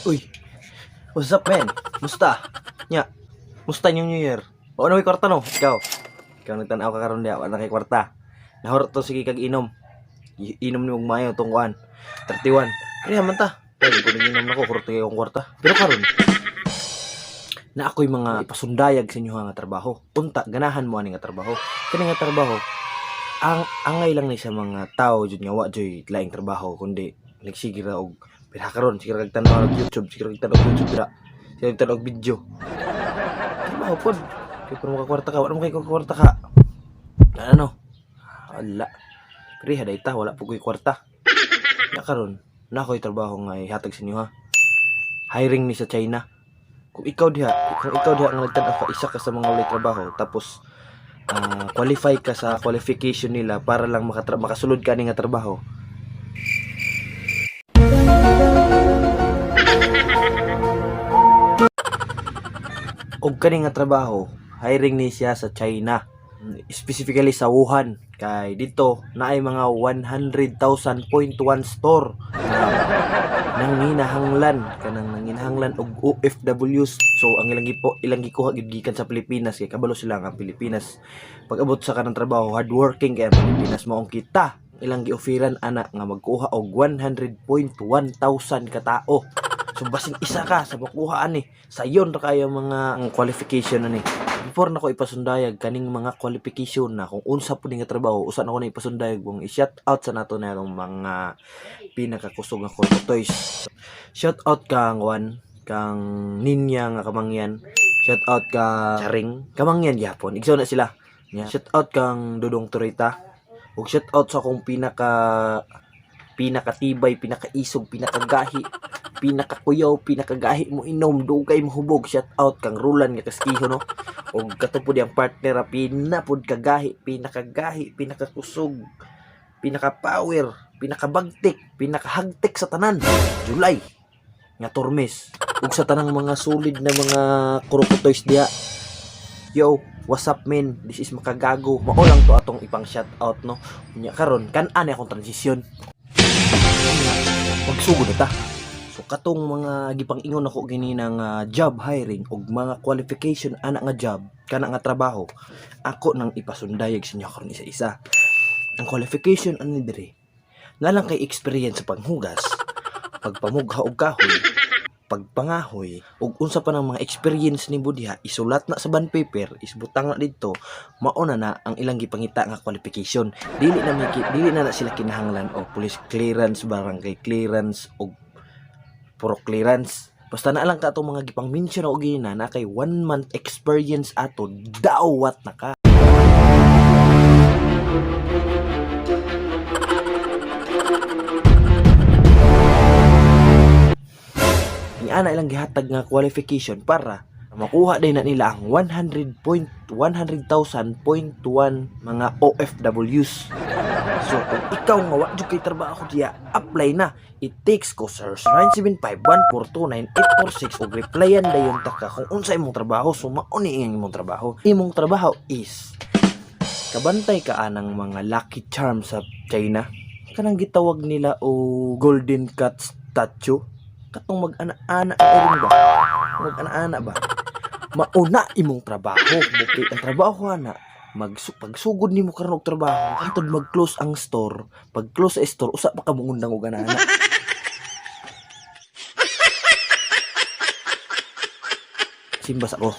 Uy, what's up, man? Musta? Nya, musta yung New Year? O ano may kwarta no? Ikaw. Ikaw nagtanaw ka karon diha, wala kay kwarta. Nahurot to sige kag inom. Inom ni og maayo tong kuan. 31. Pre man ta. Pwede ko ning inom nako, kurot kay akong kwarta. Pero karon na ako'y mga ipasundayag sa inyo nga trabaho. Unta, ganahan mo ani nga trabaho. Kani nga trabaho, ang angay lang ni sa mga tao jud nga wa joy laing trabaho kundi nagsige ra og pira karon, sige ra kag tan-aw og YouTube, sige ra kag tan-aw og YouTube dira, sige ra kag tan-aw og video. Trabaho pod. Kay kung makakwarta ka, wala mo kay kwarta ka. Ano? Wala. Pre, haday ta, wala po ko'y kwarta. Na karon, na ako'y trabaho nga ihatag sa inyo ha. Hiring ni sa China. Kung ikaw diha nga nagtan-aw ka, isa ka sa mga walay trabaho, tapos qualify ka sa qualification nila para lang makasulod ka ani nga trabaho. Og kani nga trabaho, hiring ni siya sa China. Specifically sa Wuhan. Kay dito naay mga 100,000.1 store na nanginahanglan kanang nanginahanglan og OFWs. So ang ilang gipo ilang gikuha gid gikan sa Pilipinas kay kabalo sila nga ang Pilipinas pag abot sa kanang trabaho, hardworking kay ang Pilipinas. Maong kita ilang gi-offeran ana nga magkuha og 100.1 thousand ka tao. So basin isa ka sa makuha ani, sayon ra kayo mga qualification ani. Before nako ipasundayag kaning mga qualification na kung unsa pud ni nga trabaho, usa nako na ipasundayag kung i-shout out sa nato na atong mga pinakakusog nga toys. Shout out kang Juan, kang Ninya nga kamangyan. Shout out kang Charing, kamangyan gyapon. Igsoon na sila. Nya. Shout out kang Dudong Turita. Ug shout out sa akong pinakatibay, pinakaisog, pinakagahi, pinakakuyaw, pinakagahi mo inom, dugay mo hubog. Shout out kang Rulan nga kaskiho no. Ug kato pud ang partner, pinapud kagahi, pinakagahi, pinakakusog, pinaka-power, pinakabagtik, pinakahagtik sa tanan. July nga Tormes. Ug sa tanang mga solid na mga kurokotoys diha. Yo, what's up, men? This is Makagago. Mao lang to atong ipang shout out no. Unya karon kan-an akong transition. Unya, magsugod na ta. So katong mga gipang-ingon ako gini nga job hiring ug mga qualification ana nga job, kana nga trabaho, ako nang ipasundayag sa inyo karon isa-isa. Ang qualification ani diri, na lang kay experience sa panghugas, pagpamugha og kahoy, pagpangahoy, ug unsa pa nang mga experience ni diha, isulat na sa bond paper, isbutang na didto, mao na na ang ilang gipangita nga qualification. Dili na na sila kinahanglan og police clearance, barangay clearance ug puro clearance. Basta na lang ka atong mga gipang mention og gina na kay 1 month experience ato, dawat na ka. Ana ilang gihatag nga qualification para makuha din na nila ang 100.100,000.1 mga OFWs. So kung ikaw nga wa jud kay trabaho diya, apply na. I-text ko sir 975-142-9846 ug replyan dayon ta ka kung unsa imong trabaho. So mao ni ang imong trabaho. Imong trabaho is kabantay ka anang mga lucky charm sa China. Kanang gitawag nila o golden cat statue. Katong mag-ana-ana ang iring ba? Mag-ana-ana ba? Mauna imong trabaho. Bukit ang trabaho ana. Pagsugod nimo karon og trabaho, hantod mag-close ang store. Pag close sa store, usa pa ka mungundang og ana-ana. Simbas ako.